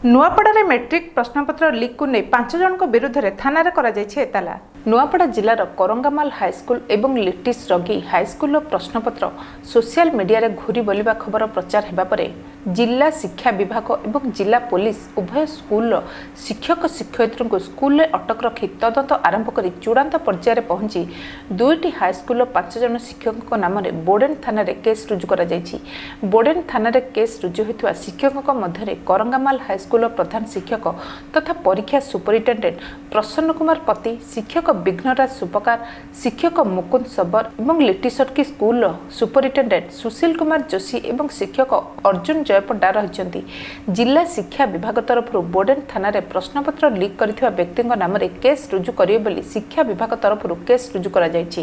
ନୂଆପଡ଼ାରେ ମେଟ୍ରିକ୍ ପ୍ରଶ୍ନପତ୍ର ଲିକ୍କୁ ନେଇ 5 ଜଣଙ୍କ ବିରୁଦ୍ଧରେ ଥାନାରେ କରାଯାଇଛି ଏତଲା। ନୂଆପଡ଼ା ଜିଲ୍ଲାର କରଙ୍ଗାମାଲ ହାଇସ୍କୁଲ ଏବଂ ଲିଟିସ୍ ରଗି ହାଇସ୍କୁଲର ପ୍ରଶ୍ନପତ୍ର ସୋସିଆଲ ମିଡିଆରେ ଘୁରି ବୁଲିବା ଖବର ପ୍ରଚାର ହେବା ପରେ ଜିଲ୍ଲା ଶିକ୍ଷା ବିଭାଗ ଏବଂ ଜିଲ୍ଲା ପୋଲିସ ଉଭୟ ସ୍କୁଲର ଶିକ୍ଷକ ଶିକ୍ଷୟିତ୍ରୀଙ୍କୁ ସ୍କୁଲରେ ଅଟକ ରଖି ତଦନ୍ତ ଆରମ୍ଭ କରି ଚୂଡ଼ାନ୍ତ ପର୍ଯ୍ୟାୟରେ ପହଞ୍ଚି ଦୁଇଟି ହାଇସ୍କୁଲର 5 ଜଣ ଶିକ୍ଷକଙ୍କ ନାମରେ ବୋଡେନ୍ ଥାନାରେ କେସ୍ ରୁଜୁ କରାଯାଇଛି। ବୋଡେନ୍ ଥାନାରେ କେସ୍ ରୁଜୁ ହୋଇଥିବା ଶିକ୍ଷକଙ୍କ ମଧ୍ୟରେ କରଙ୍ଗାମାଲ ହାଇସ୍କୁଲର ପ୍ରଧାନ ଶିକ୍ଷକ ତଥା ପରୀକ୍ଷା ସୁପରିଟେଣ୍ଡେଣ୍ଟ ପ୍ରସନ୍ନ କୁମାର ପତି, ଶିକ୍ଷକ ବିଘ୍ନରାଜ ସୁପକାର, ଶିକ୍ଷକ ମୁକୁନ୍ଦ ଶବର ଏବଂ ଲିଟିସର୍କି ସ୍କୁଲର ସୁପରିଟେଣ୍ଡେଣ୍ଟ ସୁଶୀଲ କୁମାର ଯୋଶୀ ଏବଂ ଶିକ୍ଷକ ଅର୍ଜୁନ ଜୟପଣ୍ଡା ରହିଛନ୍ତି। ଜିଲ୍ଲା ଶିକ୍ଷା ବିଭାଗ ତରଫରୁ ବୋଡେନ୍ ଥାନାରେ ପ୍ରଶ୍ନପତ୍ର ଲିକ୍ କରିଥିବା ବ୍ୟକ୍ତିଙ୍କ ନାମରେ କେସ୍ ରୁଜୁ କରିବେ ବୋଲି ଶିକ୍ଷା ବିଭାଗ ତରଫରୁ କେସ୍ ରୁଜୁ କରାଯାଇଛି।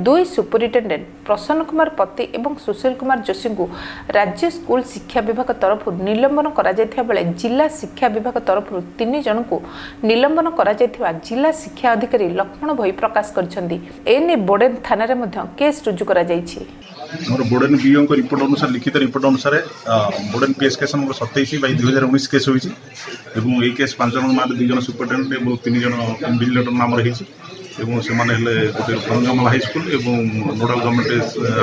ଦୁଇ ସୁପରିଟେଣ୍ଡେଣ୍ଟ ପ୍ରସନ୍ନ କୁମାର ପତି ଏବଂ ସୁଶୀଲ କୁମାର ଯୋଶୀଙ୍କୁ ରାଜ୍ୟ ସ୍କୁଲ ଶିକ୍ଷା ବିଭାଗ ତରଫରୁ ନିଲମ୍ବନ କରାଯାଇଥିବା ବେଳେ ଜିଲ୍ଲା ଶିକ୍ଷା ବିଭାଗ ତରଫରୁ ତିନି ଜଣଙ୍କୁ ନିଲମ୍ବନ କରାଯାଇଥିବା ଜିଲ୍ଲା ଶିକ୍ଷା ଅଧିକାରୀ ଲକ୍ଷ୍ମଣ ଭୋଇ ପ୍ରକାଶ କରିଛନ୍ତି। ଏନେଇ ବୋଡେନ୍ ଥାନାରେ ମଧ୍ୟ କେସ୍ ରୁଜୁ କରାଯାଇଛି। ଆମର ବୋଡେନ୍ ବିଓଙ୍କ ରିପୋର୍ଟ ଅନୁସାରେ, ଲିଖିତ ରିପୋର୍ଟ ଅନୁସାରେ Boden PS case number 27/2019 case ହୋଇଛି ଏବଂ ଏଇ କେସ୍ 5 ଜଣଙ୍କ ନାଁରେ, ଦୁଇ ଜଣ ସୁପରିଟେଣ୍ଡେଣ୍ଟ ଏବଂ ତିନି ଜଣ ଇନଭିଜିଲେଟର ନାମରେ ହେଇଛି ଏବଂ ସେମାନେ ହେଲେ ଗୋଟେ କରଙ୍ଗାମାଲ ହାଇସ୍କୁଲ ଏବଂ ନୋଡାଲ ଗଭର୍ଣ୍ଣମେଣ୍ଟ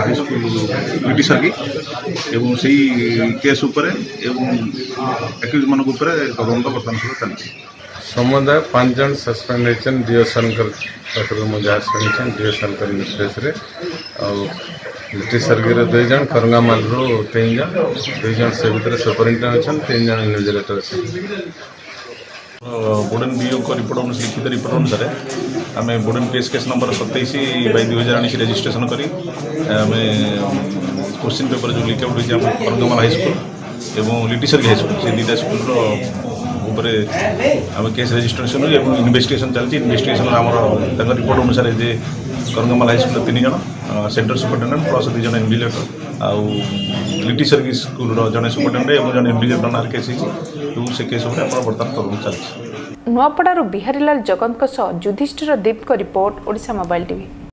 ହାଇସ୍କୁଲ ଲିଟିସର୍ଗି ଏବଂ ସେଇ କେସ୍ ଉପରେ ଏବଂ ଆକ୍ୟୁଜ୍ ମାନଙ୍କ ଉପରେ ତଦନ୍ତ ବର୍ତ୍ତମାନ ସୁଦ୍ଧା ଚାଲିଛି। ସମୁଦାୟ ପାଞ୍ଚ ଜଣ ସସ୍ପେଣ୍ଡ ହେଇଛନ୍ ଡିଓ ସାର୍ଙ୍କର ପାଖରୁ ମୁଁ ଯାହା ଶୁଣିଛେଁ, ଡିଓ ସାର୍ଙ୍କର ନିର୍ଦ୍ଦେଶରେ। ଆଉ ଲିଟିସର୍ଗିର ଦୁଇ ଜଣ, କରଙ୍ଗାମାଲରୁ ତିନି ଜଣ, ଦୁଇ ଜଣ ସେ ଭିତରେ ସୁପରିଟେଣ୍ଡେଣ୍ଟ ଅଛନ୍, ତିନି ଜଣ ଇନଭିଜିଲେଟର ଅଛନ୍। ବୋଡେନ୍ ବିଓଙ୍କ ରିପୋର୍ଟ ଅନୁସାରେ, ଲିଖିତ ରିପୋର୍ଟ ଅନୁସାରେ ଆମେ Boden PS case number 27/2019 registration କରି ଆମେ କୋଶ୍ଚିନ୍ ପେପର ଯେଉଁ ଲିକ୍ ଆଉଟ୍ ହୋଇଛି ଆମ କରଙ୍ଗମାଲ ହାଇସ୍କୁଲ ଏବଂ ଲିଟିସର୍ଗି ହାଇସ୍କୁଲ, ସେ ଦୁଇଟା ସ୍କୁଲର ଉପରେ ଆମେ କେସ୍ ରେଜିଷ୍ଟ୍ରେସନ ଏବଂ ଇନଭେଷ୍ଟିଗେସନ୍ ଚାଲିଛି। ଇନଭେଷ୍ଟିଗେସନ୍ ଆମର ତାଙ୍କ ରିପୋର୍ଟ ଅନୁସାରେ ଯେ କରଙ୍ଗମାଲ ହାଇସ୍କୁଲର ତିନି ଜଣ ସେଣ୍ଟର ସୁପରିଟେଣ୍ଡେଣ୍ଟ ପ୍ଲସ୍ ଦୁଇ ଜଣ ଇନଭିଜିଲେଟର ଆଉ ଲିଟିସର୍ଗି ସ୍କୁଲର ଜଣେ ସୁପରିଟେଣ୍ଡେଣ୍ଟ ଏବଂ ଜଣେ ଇନଭିଜିଲେଟର ନାଁରେ କେସ୍ ହେଇଛି ଏବଂ ସେ କେସ୍ ଉପରେ ଆମର ବର୍ତ୍ତମାନ ତଦନ୍ତ ଚାଲିଛି। ନୂଆପଡ଼ାରୁ ବିହାରୀଲାଲ ଜଗତଙ୍କ ସହ ଯୁଧିଷ୍ଠିର ଦୀପଙ୍କ ରିପୋର୍ଟ, ଓଡ଼ିଶା ମୋବାଇଲ ଟିଭି।